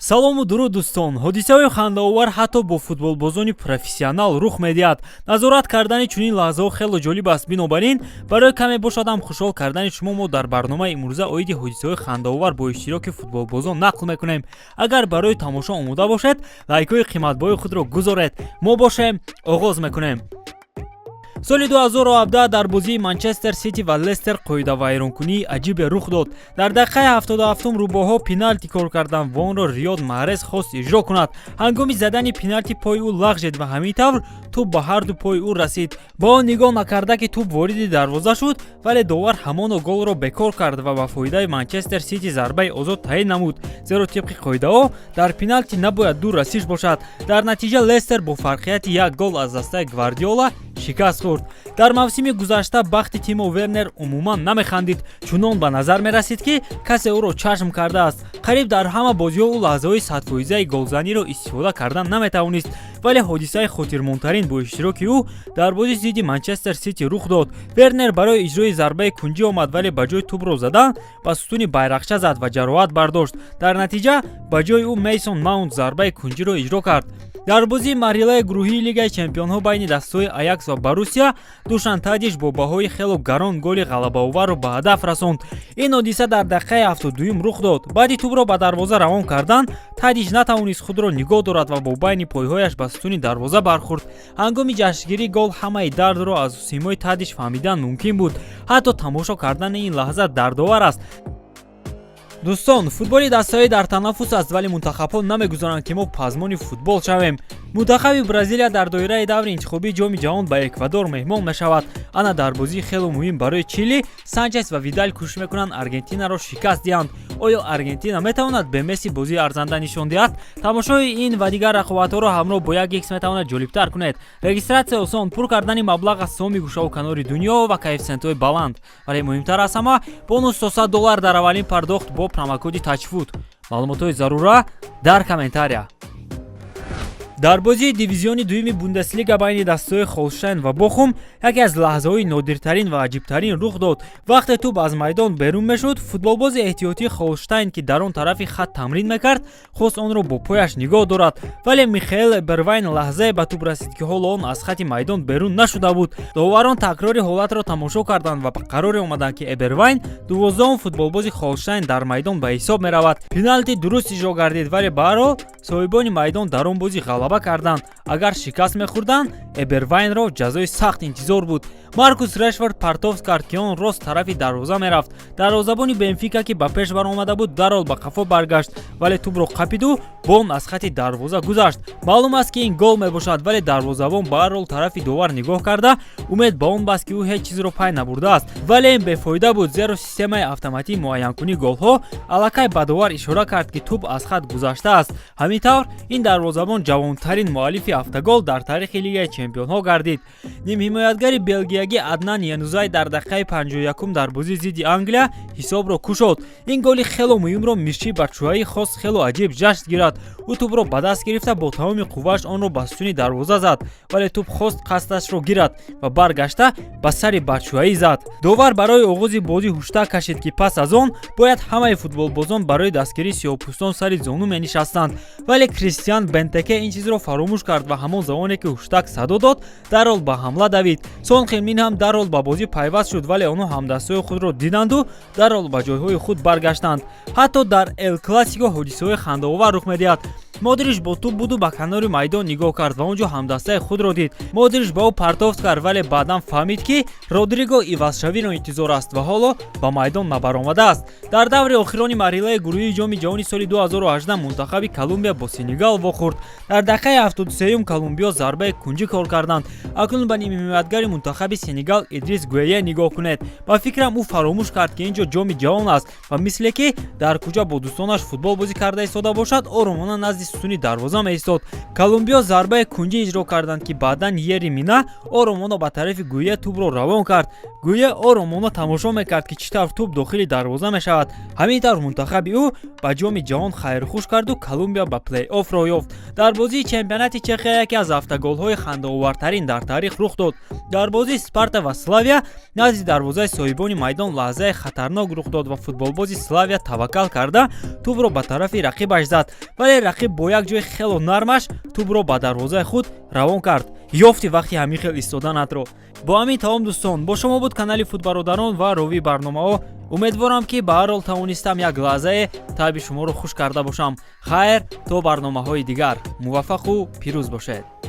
Салому дуруд, дӯстон! Ҳодисаҳои хандаовар ҳатто бо футболбозони профессионал рух медиҳад. Назорат кардани чунин лаҳзаҳо хело ҷолиб аст. Бинобар ин, барои каме бошадам хушҳол кардани шумо, мо дар барномаи имрӯза оиди ҳодисаҳои хандаовар бо иштироки футболбозон нақл мекунем. Агар барои тамошо омода бошед, лайкҳои қиматбоҳои худро гузоред. Мо бошем, оғоз мекунем. Соли 2017 дар бозии Манчестер Сити ва Лестер қоидавайронкунии аҷибе рух дод. Дар дақиқаи 77 рӯбоҳҳо пеналти кор карданд ва онро Риёд Маҳрез хост иҷро кунад. Ҳангоми задани пеналти пои ӯ лағжид ва ҳамин тавр тӯб ба ҳарду пои ӯ расид. Ба он нигоҳ накарда, ки тӯб вориди дарвоза шуд, вале довар ҳамоно голро бекор кард ва ба фоидаи Манчестер Сити зарбаи озод таъин намуд, зеро тибқи қоидаҳо дар пеналти набояд ду расиш бошад. Дар натиҷа Лестер бо фарқияти як гол аз дастаи Гвардиола шикаст хӯрд. Дар мавсими гузашта бахти Тимо Вернер умуман намехандид. Чунон ба назар мерасид, ки касе ӯро чашм кардааст. Қариб дар ҳама бозиҳо ӯ лаҳзаҳои садфоизаи голзаниро истифода кардан наметавонист, вале ҳодисаи хотирмонтарин бо иштироки ӯ дар бозии зидди Манчестер Сити рух дод. Вернер барои иҷрои зарбаи кунҷӣ омад, вале ба ҷои тӯбро задан ба сутуни байрақча зад ва ҷароҳат бардошт. Дар натиҷа ба ҷои ӯ Мейсон Маунт зарбаи кунҷиро иҷро кард. Дар бозии марҳилаи гурӯҳии Лигаи чемпионҳо байни дастаҳои Аякс ва Боруссия Душан Тадиш бо баҳои хело гарон голи ғалабаоварро ба ҳадаф расонд. Ин ҳодиса дар дақиқаи 72-юм рух дод. Баъди тӯбро ба дарвоза равон кардан, Тадиш натавонист худро нигоҳ дорад ва бо байни пойҳояш ба сутуни дарвоза бархӯрд. Ҳангоми ҷашнгирии гол ҳамаи дардро аз симои Тадиш фаҳмидан мумкин буд. Ҳатто тамошо кардани ин лаҳза дардовар аст. Дӯстон, футболи дастаҳои дар танаффус аст, вале мунтахабҳо намегузоранд, ки мо пазмони футбол шавем. Мунтахаби Бразилия дар доираи даври интихобии Ҷоми ҷаҳон ба Эквадор меҳмон мешавад. Ана дар бозии хело муҳим барои Чили Санчес ва Видал кӯшиш мекунанд Аргентинаро шикаст диҳанд. Оё Аргентина метавонад бе Месси бозии арзанда нишон диҳад? Тамошои ин ва дигар рақобатҳоро ҳамроҳ бо як икс метавонад ҷолибтар кунед. Регистрация осон, пур кардани маблағ аз тамоми гӯшаву канори дунё ва коэффисиентҳои баланд, вале муҳимтар аз ҳама, бонус то 100 доллар дар аввалин пардохт бо промокоди Тачфуд. Маълумотҳои зарура дар комментария. Дар бозии дивизиони дуюми Бундеслига байни дастаҳои Холштайн ва Бохум яке аз лаҳзаҳои нодиртарин ва аҷибтарин рух дод. Вақте тӯб аз майдон берун мешуд, футболбози эҳтиётии Холштайн, ки дар он тарафи хат тамрин мекард, хост онро бо пояш нигоҳ дорад, вале Михаэл Эбервайн лаҳзае ба тӯб расид, ки ҳоло он аз хати майдон берун нашуда буд. Доварон такрори ҳолатро тамошо карданд ва ба қароре омаданд, ки Эбервайн 12-ум футболбози Холштайн дар майдон ба ҳисоб меравад. Пеналти дуруст иҷро гардид, вале баҳрҳол соҳибони майдон дар он бозӣ ғалаба карданд. Агар шикаст мехӯрданд, Эбервайнро ҷазои сахт интизор буд. Маркус Решфорд партофт кард, ки он рост тарафи дарвоза мерафт. Дарвозабони Бенфика, ки ба пеш баромада буд, дарҳол ба қафо баргашт, вале тӯбро қапиду бо он аз хати дарвоза гузашт. Маълум аст, ки ин гол мебошад, вале дарвозабон баҳрҳол тарафи довар нигоҳ карда, умед ба он баст, ки ӯ ҳеҷ чизро пай набурдааст. Вале ин бефоида буд, зеро системаи автоматии муайянкунии голҳо аллакай ба довар ишора кард, ки тӯб аз хат гузаштааст. Ҳамин тавр ин дарвозабон ҷавонтарин муаллифи автогол дар таърихи Лигаи чемпионҳо гардид. Нимҳимоятгари белгиягӣ Аднан Янузай дар дақиқаи 51 дар бозии зидди Англия ҳисобро кушод. Ин голи хело муҳимро Миши Батшуаи хост хело аҷиб ҷашн гирад. Ӯ тӯбро ба даст гирифта, бо тамоми қуввааш онро ба сутуни дарвоза зад, вале тӯб хост қасдашро гирад ва баргашта ба сари Батшуаӣ зад. Довар барои оғози бозӣ ҳуштак кашид, ки пас аз он бояд ҳамаи футболбозон барои дастгирии сиёҳпӯстон сари зону менишастанд. Вале Кристиан Бентеке ин чизро фаромӯш кард ва ҳамон замоне ки ҳуштак садо дод, дарҳол ба ҳамла давид. Сон Хин ҳам дарҳол ба бозӣ пайваст шуд, вале онҳо ҳамдастҳои худро диданду дарҳол ба ҷойҳои худ баргаштанд. Ҳатто дар Эл Классико ҳодисаҳои хандаовар рух медиҳад. Модрич бо тӯб буду ба канори майдон нигоҳ кард ва он ҷо ҳамдастаи худро дид. Модрич ба ӯ партофт кард, вале баъдан фаҳмид, ки Родриго ивазшавиро интизор аст ва ҳоло ба майдон набаромадааст. Дар даври охирони марҳилаи гурӯҳии Ҷоми ҷаҳони соли 2018 мунтахаби Колумбия бо Сенегал вохӯрд. Дар дақиқаи 73-юм колумбиё зарбаи кунҷӣ кор карданд. Акнун ба нимҳимоятгари мунтахаби Сенегал Идрис Гуее нигоҳ кунед. Ба фикрам, ӯ фаромӯш кард, ки ин ҷо Ҷоми ҷаҳон аст ва мисле ки дар кӯча бо дӯстонаш футбол бозӣ карда истода бошад, оромона назди сутуни дарвоза меистод. Колумбиё зарбаи кунҷӣ иҷро карданд, ки баъдан Йери Мина оромона ба тарафи Гуе тӯбро равон кард. Гуе оромона тамошо мекард, ки чӣ тавр тӯб дохили дарвоза мешавад. Ҳамин тавр мунтахаби ӯ ба Ҷоми Ҷаҳон хайрхуш карду Колумбия ба плей-офф роҳ ёфт. Дар бозии чемпионати Чехия яке аз автоголҳои хандаовартарин дар таърих рух дод. Дар бозии Спарта ва Славия назди дарвозаи соҳибони майдон лаҳзаи хатарнок рух дод ва футболбози Славия таваккал карда, тӯбро ба тарафи рақибаш зад, вале рақиб бо як ҷои хело нармаш тӯбро ба дарвозаи худ равон кард. Ёфти вақти ҳамин хел истоданатро. Бо ҳамин тамом, дӯстон. Бо шумо буд канали Футбародарон ва ровии барномаҳо. Умедворам, ки ба ҳар ҳол тавонистам як лаҳзае таъби шуморо хуш карда бошам. Хайр, то барномаҳои дигар, муваффақу пирӯз бошед.